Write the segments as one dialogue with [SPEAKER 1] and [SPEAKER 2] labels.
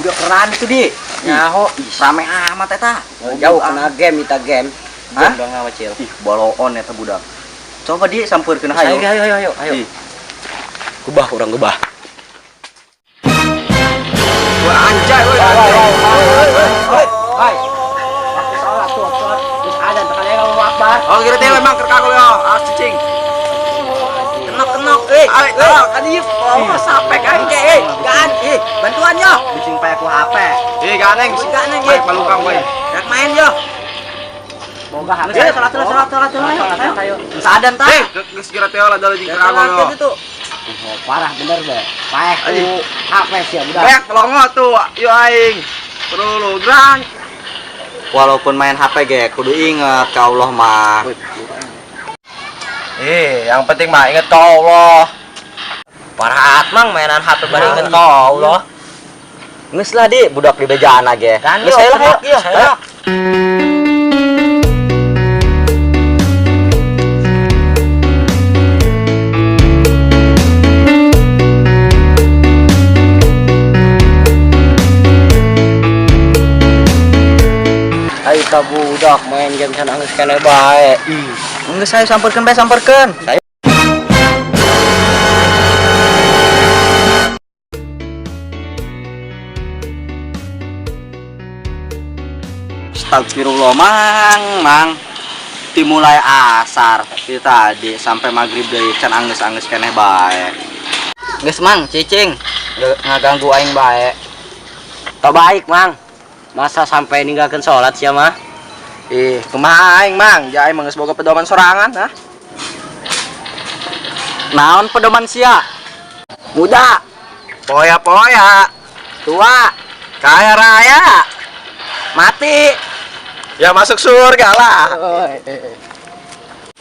[SPEAKER 1] Budak keren itu di.
[SPEAKER 2] Nyaho.
[SPEAKER 1] Ih, rame amat eta.
[SPEAKER 2] Jauh kena game kita game.
[SPEAKER 1] Hah?
[SPEAKER 2] Game dong ngawacil.
[SPEAKER 1] Ih, baloon eta budak. Coba di sampeurkeun hayo.
[SPEAKER 2] Ayo ayo ayo ayo.
[SPEAKER 1] Ih.
[SPEAKER 2] Gebah urang gebah.
[SPEAKER 1] Wah, anjay, woi.
[SPEAKER 2] Hai. Waktu sholat tuh, sholat. Terus ada tekan Allahu Akbar.
[SPEAKER 1] Oh, kira teh memang keur kagok yo. Awas cicing.
[SPEAKER 2] Kenok-kenok, eh.
[SPEAKER 1] Ayo, kan ieu oh, sampe aing ge, eh.
[SPEAKER 2] Gaan, eh, bantuan yo.
[SPEAKER 1] Bising pae ku HP. Ih, ganeng,
[SPEAKER 2] Ganeng,
[SPEAKER 1] pae palukang kowe.
[SPEAKER 2] Rek main yo. Boga HP.
[SPEAKER 1] Eh, sholat sholat sholat sholat ayo. Sadan ta.
[SPEAKER 3] Eh, geus kira teh lah dalah jeung kagok yo.
[SPEAKER 2] Itu. Oh, parah bener deh. Paeh ku HP sih budak.
[SPEAKER 3] Banyak pelongo tuh, yo aing. Perlu gerang.
[SPEAKER 1] Walaupun main HP ge kudu inget ka Allah mah.
[SPEAKER 3] Eh, yang penting mah inget ke Allah.
[SPEAKER 2] Parah mang mainan HP bari inget ka Allah.
[SPEAKER 1] Geus lah di budak di bejaan ge.
[SPEAKER 2] Kan,
[SPEAKER 1] Geus
[SPEAKER 2] yo,
[SPEAKER 1] ayo lah,
[SPEAKER 2] tenok,
[SPEAKER 1] ayo.
[SPEAKER 2] yo,
[SPEAKER 1] Ayo.
[SPEAKER 2] Ayo ka budak main game can anggeus keneh bae. Ih,
[SPEAKER 1] Geus ayo sampeurkeun bae sampeurkeun. Astagfirullah mang mang dimulai asar ti tadi sampai maghrib deui can anggeus-anggeus keneh bae. Geus mang cicing ngaganggu aing bae.
[SPEAKER 2] Tok baik mang. Masa sampai ninggalkeun sholat sia mah?
[SPEAKER 3] Ih, kumaha aing mang? Ja aing mah geus boga pedoman sorangan, hah?
[SPEAKER 1] Naon pedoman sia? Muda,
[SPEAKER 3] Poya-poya,
[SPEAKER 1] tua,
[SPEAKER 3] kaya raya.
[SPEAKER 1] mati.
[SPEAKER 3] Ya masuk surga lah.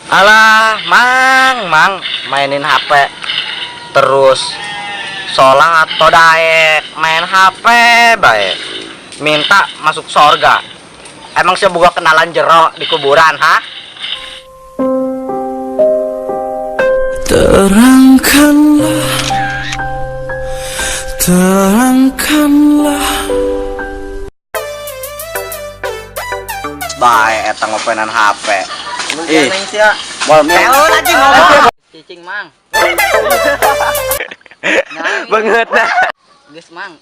[SPEAKER 1] Alah, mang, mang, mainin HP terus sholat atau daek, main HP bae. Minta masuk sorga. Emang sih boga kenalan jero di kuburan, ha?
[SPEAKER 4] Terangkanlah, terangkanlah.
[SPEAKER 1] Bae eta ngopenan HP. Ih,
[SPEAKER 3] sia.
[SPEAKER 1] moal meo lagi mau. Cicing, mang.
[SPEAKER 3] Banget nah.
[SPEAKER 1] Geus, mang.